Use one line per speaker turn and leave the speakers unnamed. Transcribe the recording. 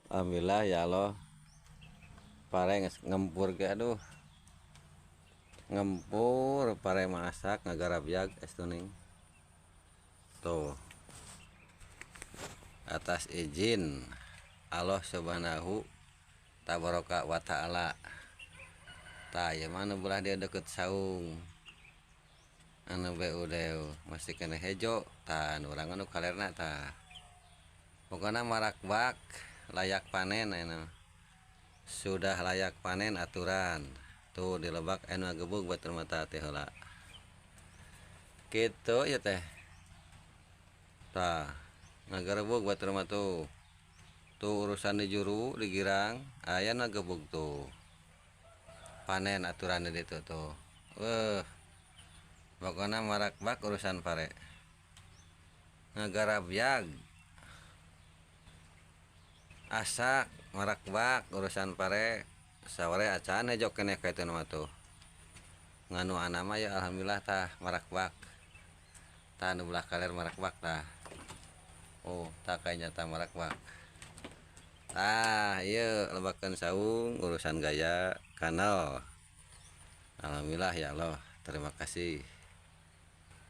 Alhamdulillah ya Allah. Pare geus ngempur ge aduh. Ngempur pare masak ngagarabyag es tuning. Tuh. Atas izin Allah Subhanahu tabaraka wa taala. Tah ieu mah nu belah dia deket saung. Anu BUD masih kena hejo tah nu urang anu kalerna tah. Pokona marakbak layak panen ayeuna. Sudah layak panen aturan. Tuh di lebak anu gebug batur mata teh heula. Kitu ieu teh. Tah ngagerebug batur mah tuh. Tuh urusan di juru di girang aya nu gebug tuh. Panen aturan di ditu tuh. Pokona marakbak urusan pare. Ngagarabyag. Asak marakbak urusan pare. Saware acan hejo keneh ka itu mah tuh. Nganu ana mah ya alhamdulillah tah marakbak. Tah nu belah kaler marakbak tah. Oh, tah kayaknya tah marakbak. Tah ieu lebakeun saung urusan gaya kanal. Alhamdulillah ya Allah. Terima kasih.